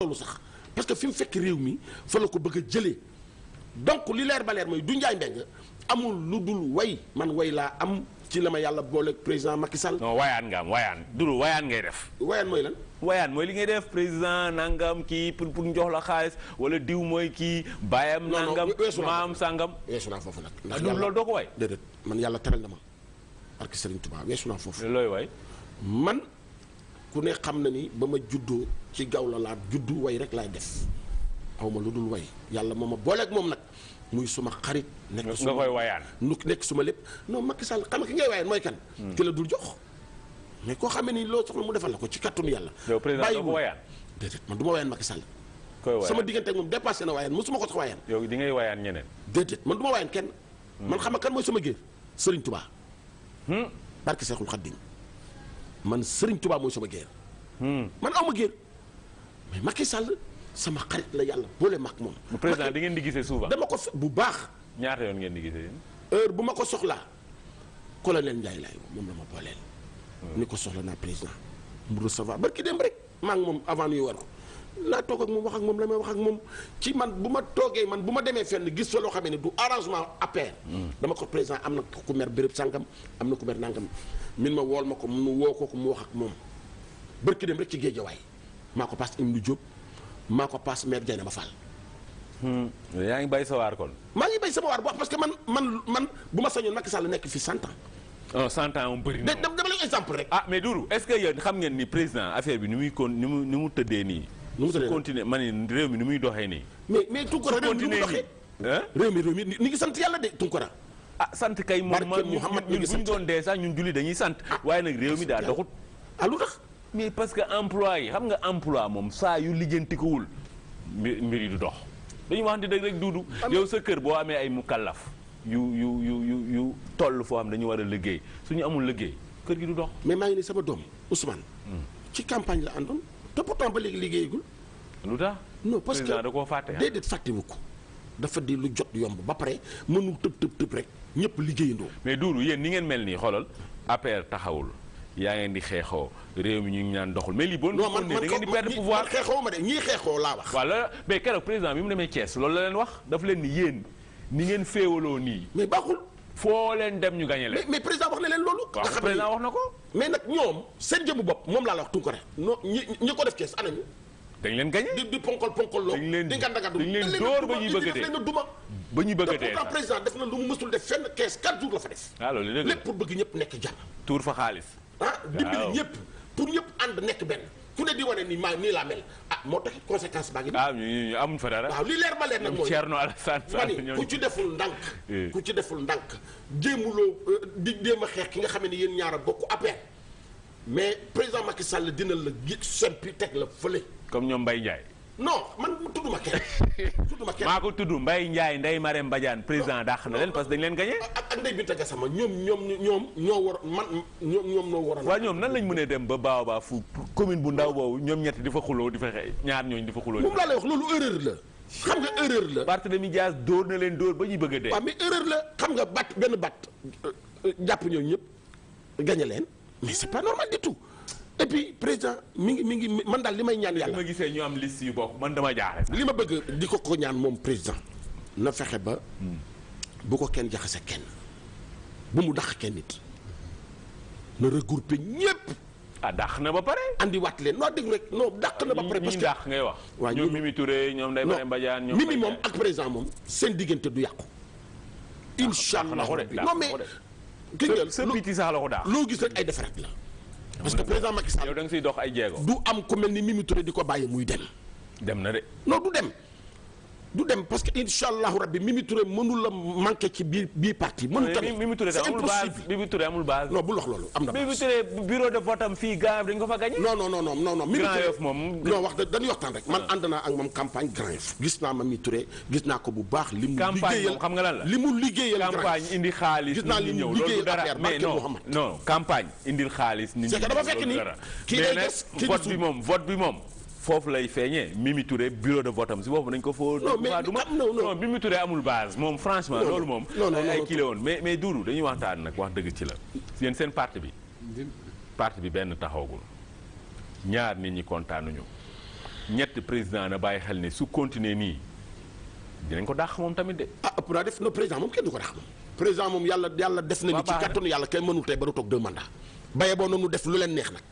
loolu sax parce que fi mu fekk réew mi fa la ko bëgg a jëlee donc li leer ba leer mooy du Ndiaye Mbengue amul lu dul way man way laa am ci la ma yàlla boole président Macky Sall. non wayaan nga am wayaan duru wayaan ngay def. wayaan mooy lan. wayaan mooy li ngay def président nangam kii pour njox la xaalis wala diw mooy kii bàyyam nangam maam sangam. weesu naa foofu nag. ndax loolu doo ko way. déedéet man yàlla teral na ma barke Serigne Touba weesu naa foofu. looy way. man ku ne xam na ni ba ma juddoo ci gaw la laa juddu way rek laay def aw ma lu dul way yàlla moo ma booleeg moom nag muy suma xarit. nekk suma nga koy wayaan. nekk suma lépp non Macky Sall xam nga ki ngay wayaan mooy kan. ki la dul jox. mais koo xamee ni loo soxla mu defal la ko ci kattanu yàlla. yow président doo ko wayaan. déedéet man du ma wayaan Macky Sall. koy wayaan sama diggante ak moom dépassé na wayaan mosuma ko tax wayaan. yow di ngay wayaan ñeneen. déedéet man du ma wayaan kenn. man xam nga kan mooy sama géer Serigne Touba. barke Seexul Xaddim man Serigne Touba mooy sama géer. man aw ma géer mais Macky Sall sama xarit la yàlla boole ma ak moom. président di ngeen di gisee souvent. dama ko bu baax. ñaata yoon ngeen di gisee yéen. heure bu ma ko soxlaa colonel Ndiaye laay moom la ma booleel. ni ko soxla naa président mu recevoir barki dem rek maa ngi moom avant ñuy war ko naa toog ak moom wax ak moom la may wax ak moom ci man bu ma toogee man bu ma demee fenn gis fa loo xamee ne du arrangement APR. dama ko président am na ku mer béréb sàngam am na ku mer nangam min ma wool ma ko mu woo ko mu wax ak moom barki dem rek ci géejawaay maa ko paas Imdu Diop maa ko paas maire Dieng ma Fall. yaa ngi bay sa waar kon. maa ngi bay sama waar bu wax parce que man bu ma sañoon Macky Sall nekk fi 100 ans. non 100 ans moom bëri na. dama lay exemple rek. ah mais Doudou est-ce que yéen xam ngeen ni président affaire bi ni mu tëddee nii. nu mu tëddee su continuer ma ne réew mi ni muy doxee nii. mais Tunkara réew mi ni mu doxee. réew mi ni ngi sant yàlla de Tunkara. ah sant kay moom ñun bu ñu doon dee sax ñun julli dañuy sant. waaye nag réew mi daa doxut. ah lu tax. mais parce que emploi yi xam nga emploi moom saa yu lijjantikowul mbir yi du dox dañu wax ni dëgg rek Doudou. yow sa kër boo amee ay mukallaf yu toll foo xam dañu war a liggéey suñu amul liggéey kër gi du dox. mais maa ngi ni sama doom Ousmane. ci campagne la àndoon te pourtant ba léegi liggéeyagul. lu tax. non parce que président da koo fàtte. déedéet fàttewu ko dafa di lu jot yomb ba pare mënul tëb rek ñëpp liggéeyandoo. mais Doudou yéen ni ngeen mel nii xoolal APR taxawul yaa ngeen di xeexoo réew mi ñu ngi ñaan doxul mais lii boo. non man da ngeen di perdre pouvoir xeexoo ma de ñii xeexoo laa wax. waaw la mais keroog président bi mu demee Thiès loolu la leen wax daf leen ni yéen ni ngeen féewaloo nii. mais baaxul. foo leen dem ñu gagné leen. mais président wax na leen loolu. nga xam président wax na ko. mais nag ñoom seen jëmmu bopp moom laa la wax Tunkara. non ñi ko def Thiès anañu. dañ leen gagné. di ponkol loo. dañ leen di ngandanga dañ leen dóor ba ñuy bëgg a dee leen duma. ba ñuy bëgg a dee te pourtant président def na lu mu mësul def fenn 4 jours la fa def. waaw loolu dëgg la lépp pour bëgg ñëpp nekk jàmm. tuur fa xaalis. dimbali ñëpp pour ñëpp ànd nekk benn ku ne di wane ni nii laa mel moo tax conséquence baa ngi ñu amuñ fa dara. waaw li leer ba leer nag mooy Thierno Alassane Sall ku ci deful ndànk jéemuloo di jéem a xeex ki nga xam ne yéen ñaar a bokk APR mais président Macky Sall dina la sempi teg la fële. comme ñoom Mbaye Ndiaye. non man tudduma kenn. maa ko tudd Mbaye Ndiaye Ndeye Marème Badiane président dàq na leen parce que dañ leen gagné. ak Ndeye Binta Gassama ñoom ñoo war ñoom noo waroon. waaw ñoom nan lañ mënee dem ba Baobab fu commune bu ndaw boobu ñoom ñett di fa xuloo di fa xëy ñaar ñooñu di fa xuloo. moom laa lay wax loolu erreur la. xam nga erreur la. Barthélémy Dias dóor na leen dóor ba ñuy bëgg a dee. waaw mais erreur la xam nga benn jàpp ñooñu ñëpp gagné leen mais c'est pas normal du tout. et puis président mi ngi man daal li may ñaan yàlla. li ma gisee ñu am liste yu bokk man dama jaaxle. li ma bëgg di ko ñaan moom président na fexe ba bu ko kenn jaxase kenn bu mu dàq kenn nit na regrouper ñëpp. dàq na ba pare. andi waat leen noo dégg rek non dàq na ba pare. parce que dàq ngay wax. waaw ñoom Mimi Touré ñoom Ndeye Marème Badiane ñoom Mimi moom ak président moom seen diggante du yàqu. incha allah non mais. sa biti sax la ko daax loo gis rek ay defaraat la. parce que président Macky Sall yow da nga siy dox ay jéego. du am ku mel ni Mimi Touré di ko bàyyi muy dem. dem na de. non du dem parce que incha allahu rabbi Mimi Touré mënul la manqué ci biir parti. mënul tamit Mimi Touré amul base Mimi Touré amul base. non bu lox loolu am na. Mimi Touré bureau de vote am fii Grand Yoff dañ ko fa gagné. non. Mimi Grand Touré Yoff moom. non wax dañuy waxtaan rek. man ànd naa ak moom campagne Grand Yoff. gis naa Mimi Touré gis naa ko bu baax. li mu liggéeyal xam nga lan la. li mu liggéeyal campagne indi xaalis. gis naa li mu liggéeyal affaire mais non campagne indil xaalis. nit ñi c'est que dafa fekk ni kii day des kii vote bi moom. foofu lay feeñee Mimi Touré bureau de vote am si boobu nañ ko foo. non Mimi Touré amul base moom franchement. loolu moom ay kii la woon mais Doudou dañuy waxtaan nag wax dëgg ci la. yéen seen parti bi benn taxawagul ñaar nit ñi kontaanuñu ñett président na bàyyi xel ne su continuer nii dinañ ko dàq moom tamit de. ah ëpp naa def no président moom kenn du ko dàq moom. président moom yàlla def na ni ci kattanu yàlla kenn mënul tey ba du toog 2 mandats. baye boo noonu def lu leen neex nag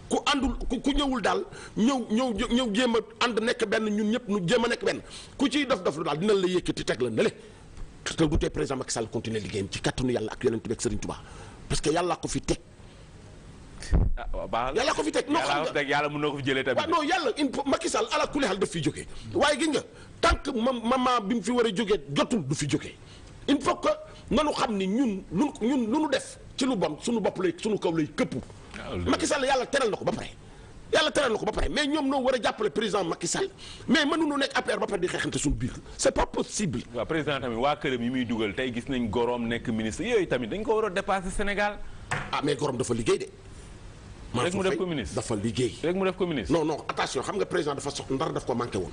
ku àndul ku ñëwul daal ñëw jéem a ànd nekk benn ñun ñëpp nu jéem a nekk benn ku ciy dof lu daal dina la yëkkati teg la ne le te du tee président Macky Sall continuer liggéeyam ci kattanu yàlla ak yonent bi ak Serigne Touba parce que yàlla ko fi teg. ah waaw baax yàlla ko fi teg. yàlla mën na ko fi jëlee tamit. waaw non yàlla Macky Sall ala kulli xaal daf fiy jógee waaye gi nga tant que maman bi mu fi war a jógee jotul du fi jógee il faut que nanu xam ni ñun lu nu def ci lu bon suñu bopp lay suñu kaw lay këpp. Macky Sall yàlla teral na ko ba pare mais ñoom noo war a jàppale président Macky Sall mais mënuñu nekk APR ba pare di xeexante suñu biir c'est pas possible. waaw président tamit waa këram yi muy dugal tey gis nañ goroom nekk ministre yooyu tamit dañ ko war a dépasser Sénégal. ah mais gorom dafa liggéey de. rek mu def ko ministre dafa liggéey. rek mu def ko ministre. non attention xam nga président dafa soxla ndar daf ko manqué woon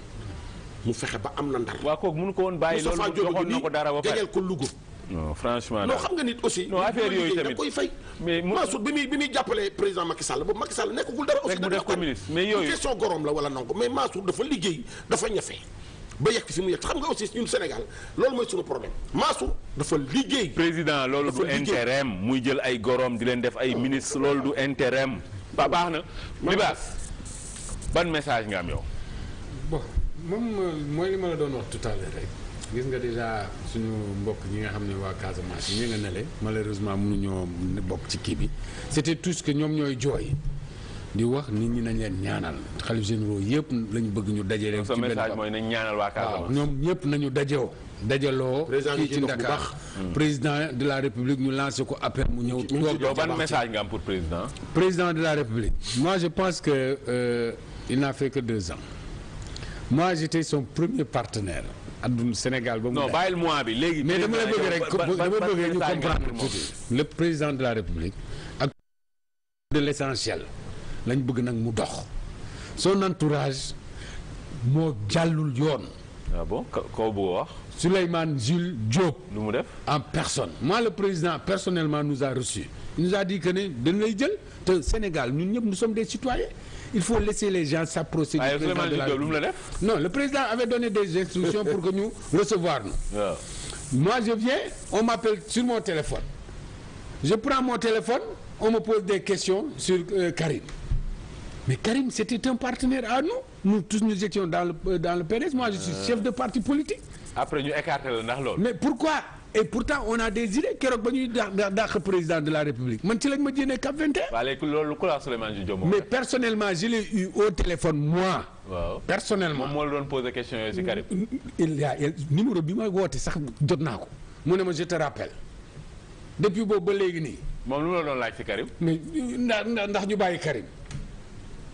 mu fexe ba am na ndar. waaw kooku mënu ko woon bàyyi loolu joxoon na ko dara ba pare jegeel ko Louga. non franchement non xam nga nit aussi. non affaire yooyu tamit da koy fay. mais Mansour bi muy jàppale président Macky Sall boobu Macky Sall nekkagul dara. aussi rek mu def ko ministre mais yooyu question gorom la wala nangu mais Mansour dafa liggéey dafa ñafe ba yegg fi mu yegg xam nga aussi ñun Sénégal loolu mooy suñu problème Mansour dafa liggéey. président loolu du intérêt muy jël ay gorom di leen def ay ministre loolu du intérêt ba baax na. Libaas ban message nga am yow. bon moom mooy li ma la doon wax tout à l'heure rek gis nga déjà suñu mbokk ñi nga xam ne waa Casamance yi ñu nga nele malheureusement mënuñoo bokk ci kii bi c'était tout ce que ñoom ñooy jooy di wax nit ñi nañ leen ñaanal xalif généraux yëpp lañu bëgg ñu daje leen. ci benn message mooy nañ ñaanal waa Casamance. waaw ñoom ñëpp nañu dajaloo. kii ci Dakar président de la République ñu lancé ko appel mu ñëw. yow ban message nga am pour président. président de la République. moi je pense que il n'a fait que 2 ans. moi j'étais son premier partenaire. adduna Sénégal ba mu. non bàyyil mois bi léegi. mais dama la bëgg rek dama bëgg ñu comprendre tuuti. le président de la République ak de l'essentiel lañ bëgg nag mu dox. son entourage moo jàllul yoon. ah bon koo bëgg wax. Souleymane Jules Diop. lu mu def en personne. moi le président personnellement nous a reçus. il nous a dit que ne dañ lay jël te Sénégal ñun ñëpp nous sommes des citoyens. il faut laisser les gens s'approcher du président de la République. lu mu la def. non le président avait donné des instructions pour que ñu recevoir nous. waaw. moi je viens on m'appelle sur mon téléphone. je prends mon téléphone on me pose des questions sur Karim. mais Karim c'était un partenaire à nous tous nous étions dans le PDS. moi je suis chef de parti politique. après ñu écarté la ndax loolu. mais pourquoi et pourtant on a des idées keroog ba ñuy dàq président de la République man ci lañ ma jénnee Cap 21. waaw léegi loolu ku la Souleymane Jules Diop. mais personnellement je l'ai eu au téléphone moi. waaw personnellement moom moo la doon poser question yooyu ci Karim. numéro bi ma woote sax jot naa ko mu ne ma je te rappelle depuis boobu ba léegi nii. moom lu ma la doon laaj ci Karim. mais ndax ñu bàyyi Karim.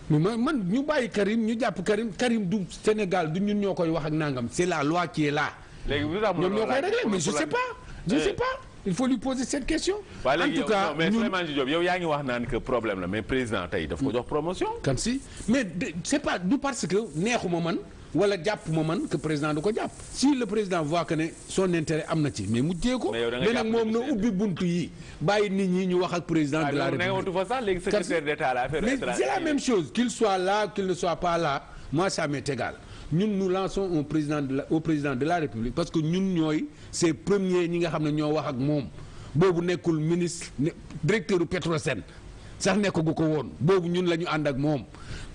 mais man ñu bàyyi Karim ñu jàpp Karim du Sénégal du ñun ñoo koy wax ak nangam c'est la loi qui est là. léegi lu tax ñoom ñoo koy régler mais je sais pas il faut lui poser cette question. en tout cas mais Souleymane Jules Diop yow yaa ngi wax naan que problème la mais président tey daf ko jox promotion. kan si mais c'est pas du parce que neexuma man wala jàpp ma man que président du ko jàpp si le président voit que ne son intérêt am na ci mais mu téye ko. mais nag moom na ubbi buntu yi bàyyi nit ñi ñu wax ak président de la République. mais c'est la même chose qu'il soit là qu'il ne soit pas là moi ça m'est égal. ñun nous lançons au président de la République parce que ñun ñooy ces premiers ñi nga xam ne ñoo wax ak moom boobu nekkul ministre directeur u Petrosen sax nekkagu ko woon boobu ñun la ñu ànd ak moom.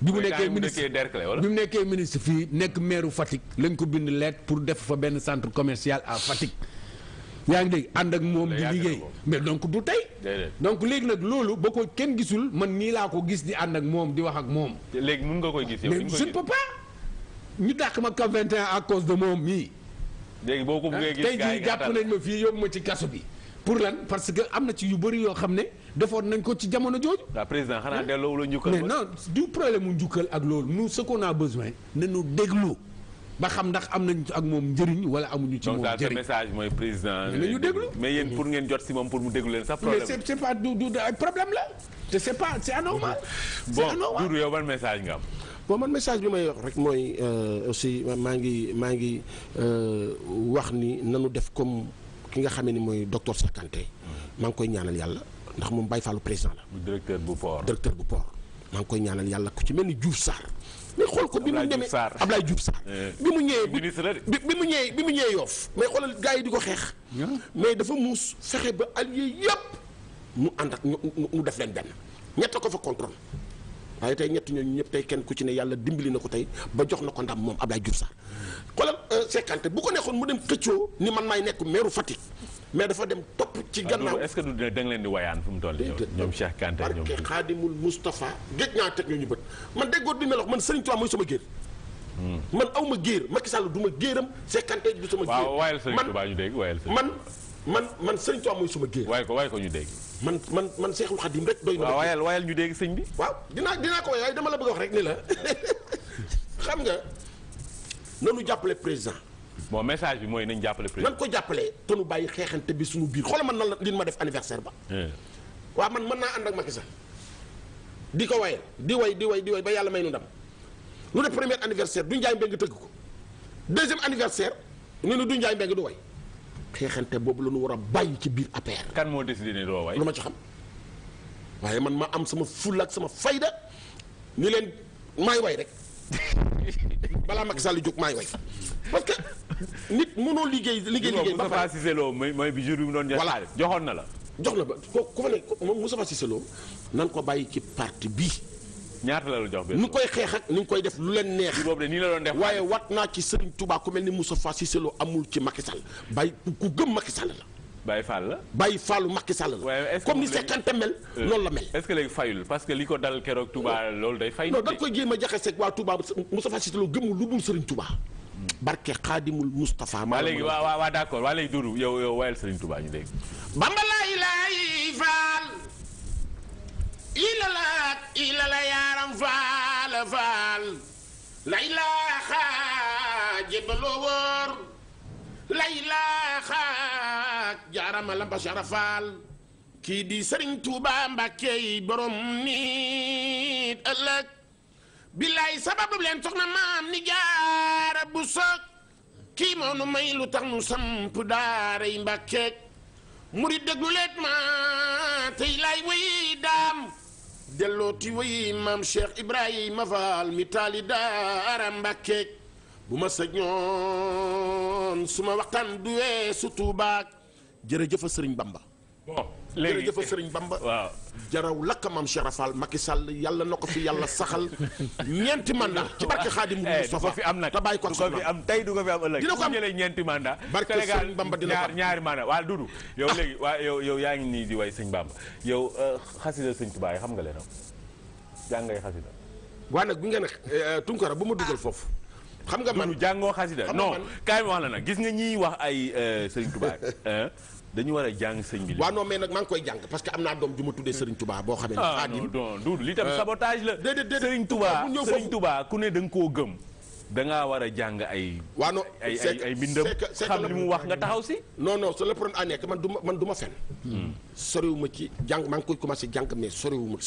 bi mu nekkee ministre fii nekk maire Fatick lañ ko bind lettre pour def fa benn centre commercial à Fatick. yaa ngi dégg ànd ak moom di liggéey mais donc du tey. donc léegi nag loolu ba ko kenn gisul man nii laa ko gis di ànd ak moom di wax ak moom. léegi mun nga koy gis yow. mais je ne peux pas. ñu dàq ma Cap 21 à cause de moom mii. léegi boo ko buggee gis tey jii jàpp nañ ma fii yóbbu ma ci kaso bi. pour lan parce que am na ci yu bëri yoo xam ne defoon nañ ko ci jamono jooju. waaw président xanaa delloo la njukkal. mais non du problème mu njukkal ak loolu nous ce qu'on a besoin nañu déglu ba xam ndax am nañ ak moom njëriñ wala amuñu ci moom njëriñ. donc daal message mooy président. nañu déglu mais yéen pour ngeen jot si moom pour mu déglu leen sax problème. mais c'est pas du problème la te c'est anormal. c'est anormal bon Doudou yow ban message nga am. bon man message bi may wax rek mooy aussi maa ngi wax ni nanu def comme ki nga xamee ni mooy docteur Sakanté maa ngi koy ñaanal yàlla ndax moom Baye Fallou président la. directeur bu port maa ngi koy ñaanal yàlla ku ci mel ni Diouf Sarr mais xool ko bi mu demee Ablaye Diouf Sarr bi mu ñëwee bi mu ñëwee Yoff mais xoolal gars yi di ko xeex mais dafa muus fexe ba allié yëpp mu ànd ak mu def leen benn ñett ko fa contrôle waaye tey ñett ñooñu ñëpp tey kenn ku ci ne yàlla dimbali na ko tey ba jox na ko ndam moom Ablaye Diouf Sarr xoolal Seckante bu ko neexoon mu dem xëccoo ni man maay nekk meeru Fatick mais dafa dem topp ci gannaaw. est-ce que da nga leen di wayaan fu mu toll ñoom Cheikh Kanté ñoom barke Xaadimul Moustapha géej naa teg ñu bët man déggoot bi mel man Serigne Touba mooy sama géer man aw ma géer Macky Sall du ma géeram Cheikh Kanté du sama géer waaw wayal Serigne Touba ñu dégg wayal man Serigne Touba mooy sama géer waay ko ñu dégg man Cheikhul Khadim rek doy na waaw wayal ñu dégg sëñ bi waaw dinaa ko way waaye dama la bëgg a wax rek ni la xam nga nanu jàppale président bon message bi mooy nañ jàppale président nan ko jàppale te nu bàyyi xeexante bi suñu biir xoolal man nan la li ma def anniversaire ba waaw man mën naa ànd ak Macky Sall di ko wayal di way ba yàlla may nu ndam lu def premier anniversaire du Njaay Mbeng tëgg ko deuxième anniversaire ñu ne du Njaay Mbeng du way xeexante boobu la ñu war a bàyyi ci biir APR. kan moo décidé ne doo way lu ma ci xam waaye man ma am sama fulla ak sama fayda ni leen maay way rek balaa Macky Sall jóg maay way parce que nit mënoo liggéey ba pare Moustapha Cissé Lo mooy bi jour bi mu doon joxoon na la jox na ba ku fa ne moom Moustapha Cissé Lo nan ko bàyyi ci parti bii ñaata la jox ni koy xeex ak ni koy def lu leen neex boobu de nii la doon def waaye wat naa ci Serigne Touba ku mel ni Moustapha Cissé Lo amul ci Macky Sall bàyyi ku gëm Macky Sall la Baye Fall la Baye Fallu Macky Sall la comme ni Seckante mel loolu la mel est-ce que léegi fayul parce que li ko dal keroog Touba loolu day fay non da nga koy jéem a jaxaseeg waa Touba Moustapha Cissé Lo gëmul lu dul Serigne Touba barke Xaadimul Moustapha waa léegi waa d'accord waa léegi Doudou yow wayal Serigne Touba ñu dégg Bamba lay lay faal ilala yaaram faal lay laaxa jébaloo wóor lay laaxa jaarama la bashara faal kii di Serigne Touba Mbàkke yi borom nit ëllëg billaay sababu leen soxna maam ni jaara bu soog kii moo nu may lu tax nu samp daaray Mbàkke murid déglu leet ma tey laay way daam dellooti way maam Cheikh Ibrahima Fall mi taali daara Mbàkke bu ma sañoon suma waxtaan du weesu Tuubaa jërëjëfa Sëriñ Bamba bon léegi jërëjëfa Sëriñ Bamba waaw jaraw lakka maam Cheikh Fall Macky Sall yàlla na ko fi yàlla saxal ñeenti mandat ci barke Xaadimu Mustafa fi am nag te bàyyi ko du ko fi am tey du ko fi am ëllëg dina ko am jëlee ñeenti mandat barke Sëriñ Bamba dina ko am ñaari mandat waa Dudu yow léegi waa yow yaa ngi nii di way sëñ Bamba yow xasida sëñ Tuubaa yi xam nga leen jàng ngay xasida waa nag bi nga nag Tunkara bu ma dugal foofu xam nga man jàngoo xasida non kaay ma wax la nag gis nga ñiy wax ay sëñ Tuubaa dañu war a jàng sëñ bi. waaw non mais nag maa ngi koy jàng parce que am naa doom ju ma tuddee Serigne Touba boo xamee ne. Xaadim non Doudou li tam sabotage la. déedéet Serigne Touba ku ne da nga koo gëm. da ngaa war a jàng ay. waaw non ay mbindam xam li mu wax nga taxaw si. non c'est le problème à nekk man du ma fen. soriwuma ci jàng maa ngi koy commencé jàng mais soriwuma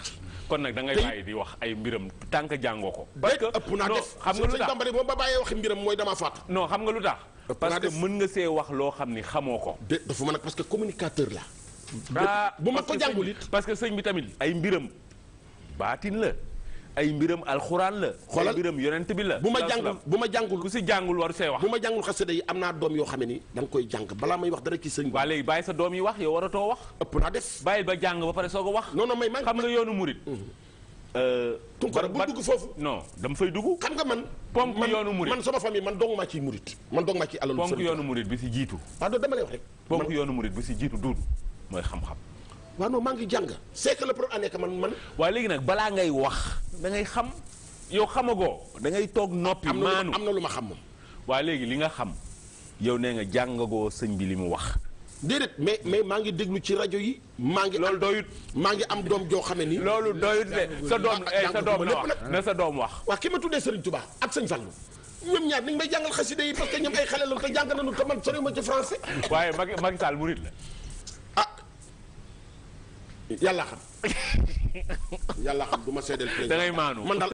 ci. kon nag da ngay bàyyi di wax ay mbiram tant que jàngoo ko. parce que ëpp naa def xam nga lu tax Bambara moom ba bàyyee waxi mbiram mooy damaa faatu. non xam nga lu tax. parce que mën nga see wax loo xam ni xamoo ko. dafa mën nag parce que communicateur la. bu ma ko jàngul it. parce que sëñ bi tamit ay mbiram baatin la. ay mbiram alxuraan la. xoolal ay mbiram yonent bi la. bu ma jàngul ku si jàngul war see wax. bu ma jàngul xasida yi am naa doom yoo xam ne ni da nga koy jàng balaa may wax dara ci sëñ bi. waa léegi bàyyi sa doom yi wax yow waratoo wax. ëpp naa def. bàyyil ba jàng ba pare soog a wax. non may xam nga yoonu murit. Tunkara bu dugg foofu. non dama fay dugg. xam nga man. ponk yoonu murit man sama famille man dong maa ciy murit. man dong maa ciy alalu ponk yoonu murit bi si jiitu. pardon dama lay wax rek. ponk yoonu murit bi si jiitu duudu mooy xam-xam. waaw non maa ngi jàng c'est que le problème nekk man. waaye léegi nag balaa ngay wax da ngay xam yow xamagoo da ngay toog noppi. maanu am na lu ma xam moom. waaye léegi li nga xam yow nee nga jàngagoo sëñ bi li mu wax. déedéet mais maa ngi déglu ci rajo yi. maa ngi loolu doyut. maa ngi am doom joo xam ne nii. loolu doyut de sa doom la wax na sa doom wax. waaw ki ma tuddee Serigne Touba ak sëñ Fallou ñoom ñaar nañ may jàngal xasida yi parce que ñoom ay xale la te jàng nañu te man soriwuma ci français. waaye Macky Sall murit la. ah yàlla xam du ma seedeel président da ngay maanu man daal